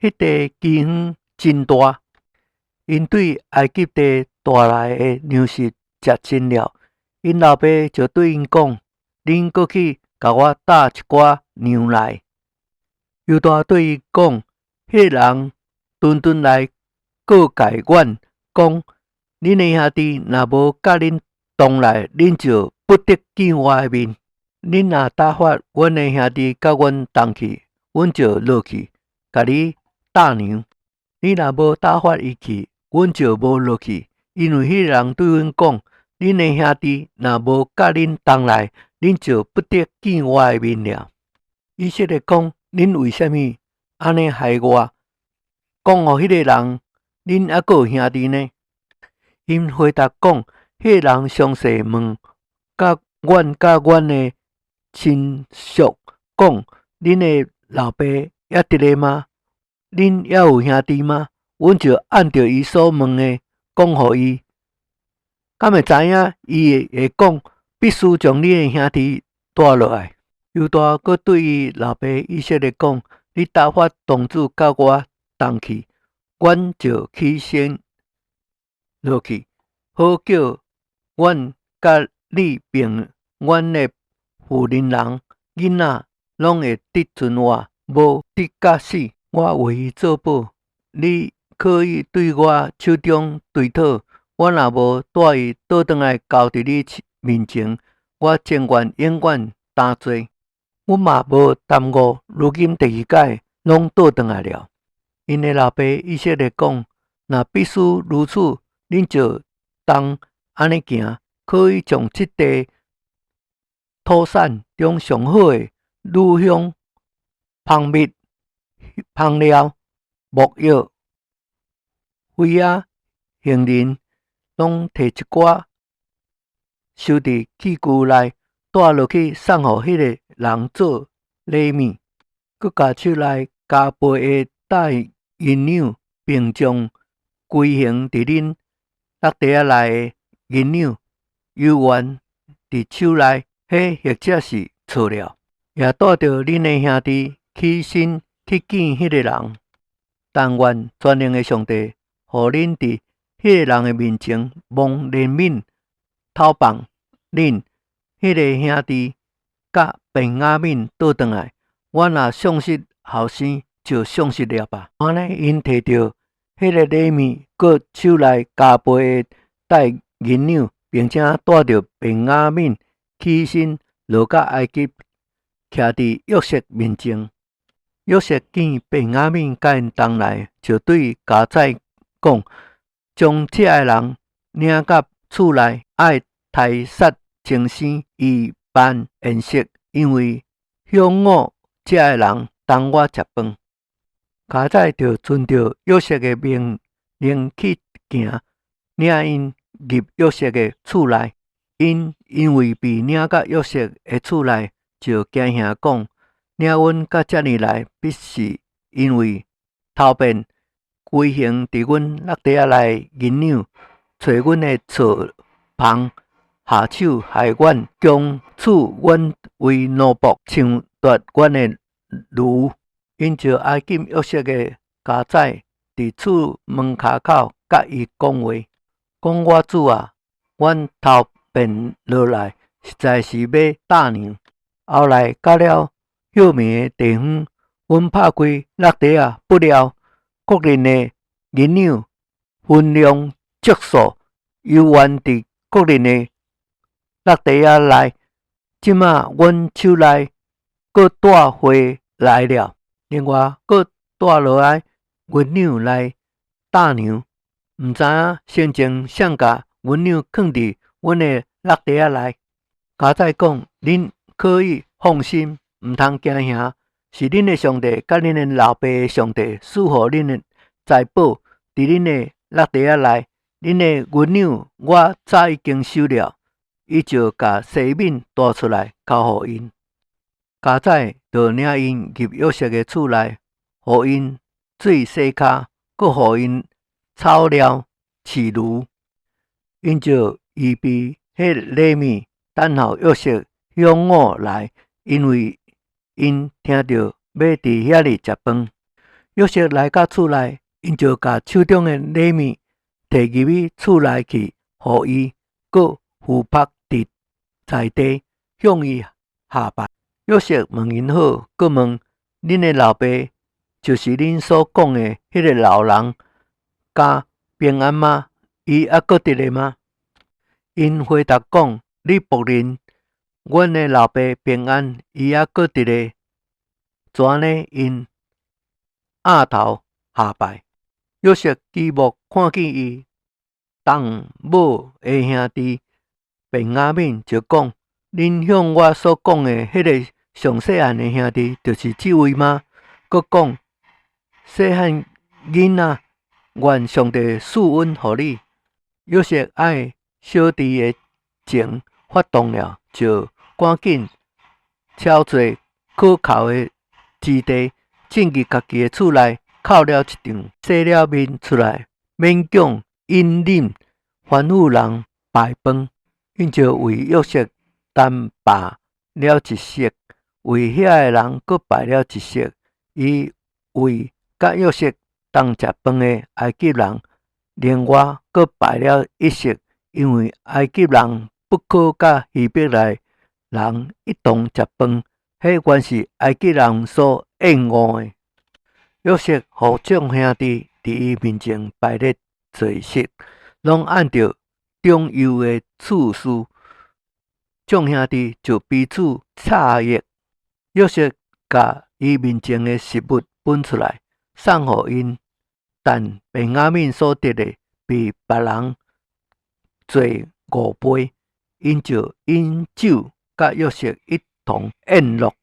彼地饑荒真大。𪜶對埃及地帶來的糧食食盡了，𪜶老爸就對𪜶講：恁閣去共我擔一寡糧來。猶大對伊講：彼个人頓頓來告誡阮，講：恁的兄弟若無佮恁同來，恁就不得見我的面。恁若打發阮的兄弟佮阮同去，阮就落去共你擔糧。你若無打發伊去，阮就無落去，因為彼个人對阮講：恁的兄弟若無佮恁同來，恁就不得見我的面了。以色列講：恁為啥物按呢害我？講予彼个人，恁猶閣有兄弟呢？𪜶回答講：彼个人詳細問佮阮佮阮的親屬講：恁的老爸猶佇咧嗎？恁猶有兄弟嗎？阮就按著伊所問的講予伊。敢會知影伊會講，必須將恁的兄弟帶落來。猶大閣對伊老爸以色列講：你打發童子佮我同去，阮就起身落去，好叫阮佮你並阮的婦人人囡仔攏會得存活，無得甲死。我為伊做保，你可以對我手中追討。我若無帶伊倒轉來交佇你面前，我情願永遠擔罪。阮嘛無耽誤，如今第二擺攏倒轉來了。𪜶的老爸以色列講：若必須如此，恁就當按呢行，可以將這地土產中上好的乳香、蜂蜜、香料、沒藥、茴仔、杏仁，攏提一寡，收佇器具內，帶落去送予彼个人做禮物。閣共手內加倍的帶銀兩，並將歸還佇恁腹袋仔內的銀兩，猶原佇手內，彼或者是錯了。也帶著恁的兄弟起身去見彼个人。但願全能的上帝，予恁佇彼个人的面前蒙憐憫，偷放恁彼个兄弟佮便雅憫倒轉來。我若喪失後生，就喪失了吧。按呢，𪜶提著彼个禮物，閣手內加倍的帶銀兩，並且帶著便雅憫起身落到埃及，徛佇約瑟面前。約瑟見便雅憫佮𪜶同來，就對家宰講：將這个人領到厝內，愛刣殺精生，以辦筵席，因為響午這个人同我食飯。家宰就遵著約瑟的命令去行，領𪜶入約瑟的厝內。𪜶因為被領到約瑟的厝內，就驚嚇講：領阮到遮爾來，必是因為偷變歸還佇阮腹袋仔內銀兩，揣阮的槽房下手害阮，強處阮為奴僕，搶奪阮的驢。𪜶就挨近約瑟的家宰，佇厝門跤口佮伊講話，講我主啊，阮偷變落來，實在是欲擔糧。後來到了歇暝的地方，阮拍開轆袋仔，不料各人的銀兩分量質數，猶原佇各人的轆袋仔內。這馬阮手內閣帶回來了，另外閣帶落來銀兩來擔糧，毋知影先前誰共銀兩囥佇阮的轆袋仔內。家宰講：恁可以放心，毋通驚嚇，是恁的上帝佮恁的老爸的上帝賜予恁的財寶，佇恁的轆袋仔內，恁的銀兩我早已經收了。伊就共西緬帶出來交予𪜶。家宰就領𪜶入約瑟的厝內，予𪜶水洗跤，閣予𪜶草料飼驢。𪜶就預備彼禮物，等候約瑟響午來，因為𪜶聽著欲佇遐裡食飯。約瑟來到厝內，𪜶就共手中的禮物提入去厝內去，予伊，閣俯伏佇在地向伊下拜。約瑟問𪜶好，閣問：恁的老爸，就是恁所講的彼个老人敢平安嗎？伊猶閣佇咧嗎？𪜶回答講：你僕人，阮的老爸平安，伊猶閣佇咧。就按呢，𪜶仰頭下拜。約瑟舉目看見伊同母的兄弟便雅憫，就講：恁向我所講的彼个上細漢的兄弟，就是這位嗎？閣講：細漢囡仔，願上帝賜恩予你。約瑟愛小弟的情發動了，就趕緊巧做可靠的子弟，進去家己的厝內，哭了一場，洗了面出來，勉強隱忍，吩咐人擺飯。𪜶就為約瑟單擺了一席，為遐个人閣擺了一席。伊為佮約瑟同食飯的埃及人，另外閣擺了一席，因為埃及人不可佮希伯來人一同食飯，彼原是埃及人所厭惡的。約瑟予眾兄弟佇伊面前排列坐席，攏按著長幼的次序。眾兄弟就彼此詫異。約瑟共伊面前的食物分出來，送予𪜶，但便雅憫所得的比別人濟五倍，𪜶就飲酒，佮約瑟一同宴樂。